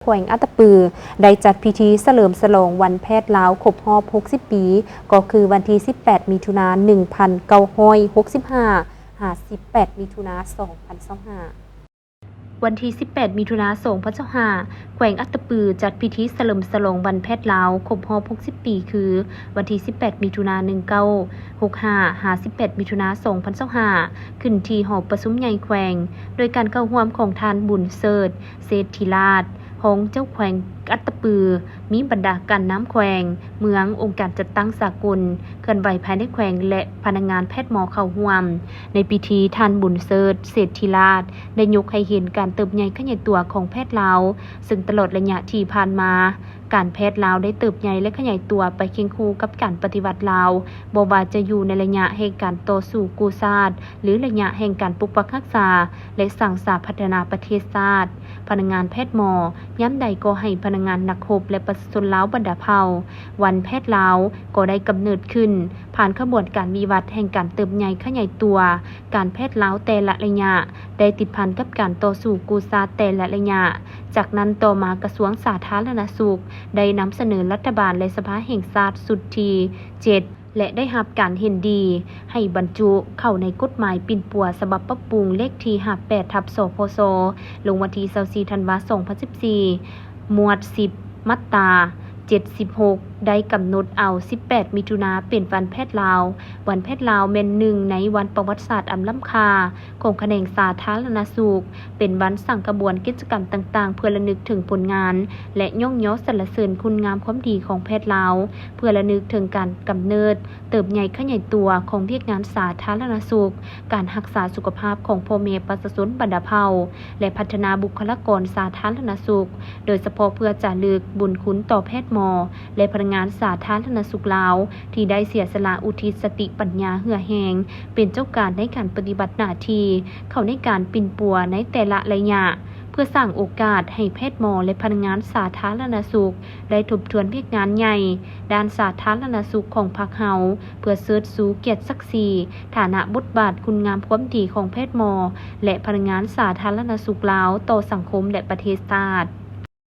ວງອັດຕະປື ໄດ້ຈັດພິທີສະເຫຼີມສະຫຼອງວັນແພດລາວຄົບຮອບຫົກສິບປີ ກໍຄືວັນທີສິບແປດ ມິຖຸນາ ໜຶ່ງພັນເກົ້າຮ້ອຍຫົກສິບຫ້າ ຫາ ສິບແປດ ມິຖຸນາ ສອງພັນຊາວຫ້າ. ວັນທີສິບແປດ ມິຖຸນາ ສອງພັນຊາວຫ້າ ແຂວງອັດຕະປືຈັດພິທີສະເຫຼີມສະຫຼອງວັນແພດລາວຄົບຮອບຫົກສິບປີ ຄືວັນທີສິບແປດ ມິຖຸນາ ໜຶ່ງເກົ້າຫົກຫ້າ ຫາ ສິບແປດ ມິຖຸນາ ສອງພັນຊາວຫ້າ ຂຶ້ນທີ່ຫໍປະຊຸມໃຫຍ່ແຂວງ ໂດຍການເຂົ້າຮ່ວມຂອງທ່ານ ບຸນເສີດ ເສດທິລາດ ຮອງເຈົ້າແຂວງອັດຕະປື, ມີບັນດາການນຳແຂວງ, ເມືອງ, ອົງການຈັດຕັ້ງສາກົນ, ເຄື່ອນໄຫວພາຍໃນແຂວງ ແລະ ພະນັກງານແພດໝໍເຂົ້າຮ່ວມ. ໃນພິທີ, ທ່ານ ບຸນເສີດ ເສດທິລາດ ໄດ້ຍົກໃຫ້ເຫັນການເຕີບໃຫຍ່ຂະຫຍາຍຕົວຂອງແພດລາວ, ເຊິ່ງຕະຫຼອດໄລຍະທີ່ຜ່ານມາ, ການແພດລາວໄດ້ເຕີບໃຫຍ່ ແລະ ຂະຫຍາຍຕົວໄປຄຽງຄູ່ກັບການປະຕິວັດລາວ, ບໍ່ວ່າຈະຢູ່ໃນໄລຍະແຫ່ງການຕໍ່ສູ້ກູ້ຊາດ ຫຼື ໄລຍະແຫ່ງການປົກປັກຮັກສາ ແລະ ສ້າງສາພັດທະນາປະເທດຊາດ. ພະນັກງານແພດໝໍຍາມໃດກໍໃຫ້ພະນັກງານນັກຮົບ ແລະ ປະຊາຊົນລາວບັນດາເຜົ່າ. ວັນແພດລາວກໍໄດ້ກຳເນີດຂຶ້ນ ຜ່ານຂະບວນການວິວັດແຫ່ງການເຕີບໃຫຍ່ຂະຫຍາຍຕົວ. ການແພດລາວແຕ່ລະໄລຍະໄດ້ຕິດພັນກັບການຕໍ່ສູ້ກູ້ຊາດແຕ່ລະໄລຍະ. ຈາກນັ້ນຕໍ່ມາ ກະຊວງສາທາລະນະສຸກໄດ້ນຳສະເໜີລັດຖະບານ ແລະ ສະພາແຫ່ງຊາດຊຸດທີເຈັດ ແລະ ໄດ້ຮັບການເຫັນດີໃຫ້ບັນຈຸເຂົ້າໃນກົດໝາຍປິ່ນປົວສະບັບປັບປຸງເລກທີຫ້າແປດ ທັບ ສພຊ ລົງວັນທີຊາວສີ່ ທັນວາ ສອງພັນສິບສີ່ ໝວດສິບ ມາດຕາເຈັດສິບຫົກ ໄດ້ກຳນົດເອົາສິບແປດ ມິຖຸນາເປັນວັນແພດລາວ. ວັນແພດລາວແມ່ນໜຶ່ງໃນວັນປະຫວັດສາດອັນລ້ຳຄ່າຂອງຂະແໜງສາທາລະນະສຸກ, ເປັນວັນສ້າງຂະບວນກິດຈະກຳຕ່າງໆ ເພື່ອລະນຶກເຖິງຜົນງານ ແລະ ຍ້ອງຍໍສັນລະເສີນຄຸນງາມຄວາມດີຂອງແພດລາວ, ເພື່ອລະນຶກເຖິງການກຳເນີດ ເຕີບໃຫຍ່ຂະຫຍາຍຕົວຂອງວຽກງານສາທາລະນະສຸກ, ການຮັກສາສຸຂະພາບຂອງພໍ່ແມ່ປະຊາຊົນບັນດາເຜົ່າ ແລະ ພັດທະນາບຸກຄະລາກອນສາທາລະນະສຸກ, ໂດຍສະເພາະເພື່ອຈາລຶກບຸນຄຸນຕໍ່ແພດໝໍ ແລະ ພະນັກງານສາທາລະນະສຸກລາວ ທີ່ໄດ້ເສຍສະຫຼະອຸທິດສະຕິປັນຍາເຫື່ອແຮງ ເປັນເຈົ້າການໃນການປະຕິບັດໜ້າທີ່ ເຂົ້າໃນການປິ່ນປົວໃນແຕ່ລະໄລຍະ, ເພື່ອສ້າງໂອກາດໃຫ້ແພດໝໍ ແລະ ພະນັກງານສາທາລະນະສຸກ ໄດ້ທົບທວນວຽກງານໃຫຍ່ດ້ານສາທາລະນະສຸກຂອງພັກເຮົາ ເພື່ອເຊີດຊູກຽດສັກສີ, ຖານະ, ບົດບາດ, ຄຸນງາມຄວາມດີຂອງແພດໝໍ ແລະ ພະນັກງານສາທາລະນະສຸກລາວຕໍ່ສັງຄົມ ແລະ ປະເທດຊາດ.